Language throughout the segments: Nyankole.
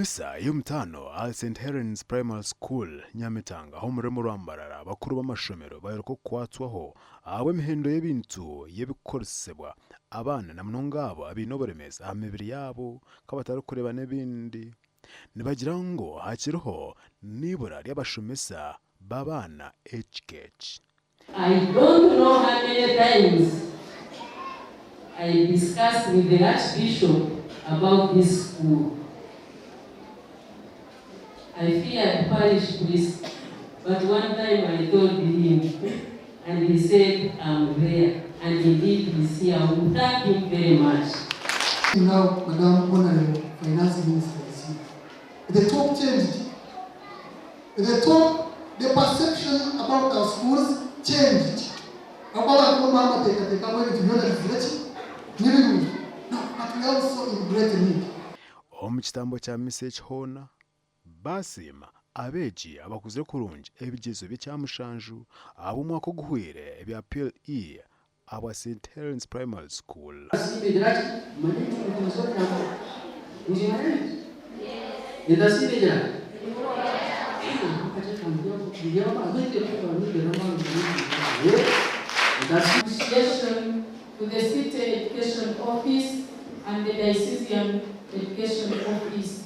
Misa y'omutaano ahari St Helen's Primary School, Nyamitanga omu rurembo rwa Mbarara, abakuru b'amashomero bayoreka okukwatswaho ahabw'emihendo y'ebintu y'ebikukoresibwa abaana na munonga abo abaine oburemeezi aha mibiri yaabo nk'abatarikureeba n'ebindi. Nibagira ngu hakiriho n'eibura ry'abashomesa b'abaana ekika eki. I don't know how many times I discussed with the Archbishop about this school. I feared parish priest, but one time I told him and he said I'm there and indeed he's here. We thank him very much. Now, Madam Honorable Finance Minister is here. The talk changed. The talk, the perception about our schools changed. Aho abantu bo bateekateeka ngu ebintu byona bizire ki? Ni birungi. No, but we are also in great need. Omu kitambo kya misa eki hoona, baasiima abeegi abakozire kurungi ebigyezo by'ekyamushanju ahabw'omwaka oguhweire ebya PLE ahabwa St Helens Primary School. Appreciation to the City Education Office and the Diocesan Education Office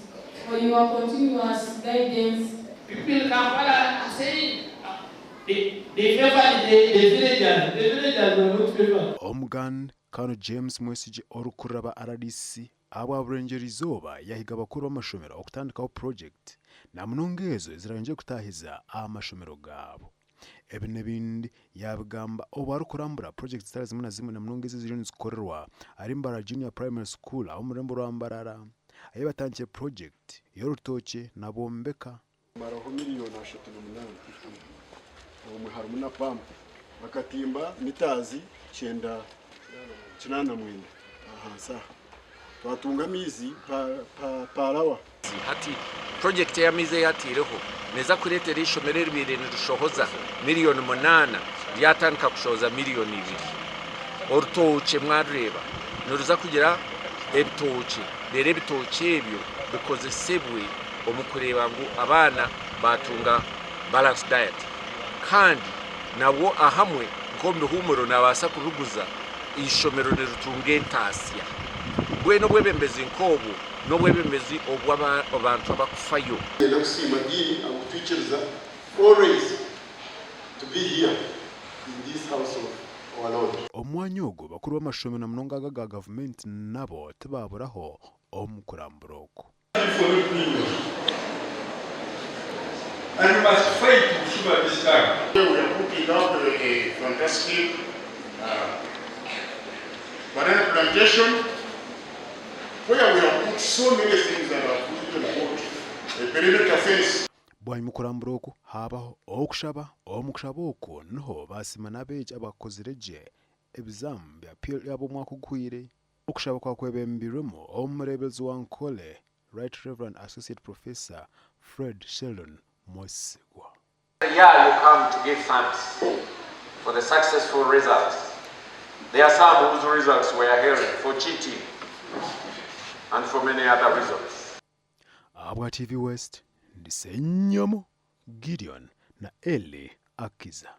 for your continuous guidance. People in Kampala are saying they, they favored the, the villagers. The villagers were not favored. Omugan Kano James Mwesigye orikurira aba rdc ahabwa Burengyerwa Izooba yahiga abakuru b'amashomero okutandikaho purojekiti namunonga ezo ezirayongyere kutaahiza aha mashomero gaabo. Ebi n'ebindi yaabigamba obu arikurambura purojekiti zitari zimwe na zimwe namunonga ezo eziriyo nizikorerwa ahari Mbarara Junior Primary School ah'omu rurembo rwa Mbarara ahi batandikire purojekiti y'orutookye na bombeka. Maraho miriyoni 38 obumwe harimu na pampu. Bakatimba mitaazi kyenda 89 ahansi aha. Twatunga amaizi per hour. Hati purojekiti ey'amaizi ei ataireho neeza kureetera eishomero eribaire nirishohoza miriyoni munaana ryatandika kushohoza miriyoni ibiri. Orutookye mwarureeba niruza kugira ebitookye reero ebitookye ebyo bikozesebwe omu kureeba ngu abaana baatunga balanced diet kandi nabwo ahamwe nk'omu bihuumuro naabaasa kubiguza eishomero niritunga entaasya. Mbwenu obwebembezi nk'obwo n'obwebembezi obw'abantu abarikufayo. Niinyenda kusiima Dean ahabw'okutwikiriza always to be here in this house of our Lord. Omu mwanya ogwo, bakuru b'amashomero na munonga aga aga gavumenti nabo tibaaburaho omu kurambura oku. And we must fight Bushuba this time. We are putting up a fantastic banana plantation where we have put so many things and have even put a perimeter fence. Bwanyima okurambura oku haabaho okushaba, omu kushaba okwo niho baasiima n'abeegi abakozire gye ebizaamu bya PLE ab'omwaka oguhweire. Okushaba kwakwebembirwemu omureeberezi wa Ankole, Right Rev Associate Professor Fred Sheldon Mwesigwa. Year you come to give thanks for the successful results. There are some whose results were held for cheating and for many other reasons. Ahabwa TV West, ndi Ssenyomo Gideon na Elly Akiza.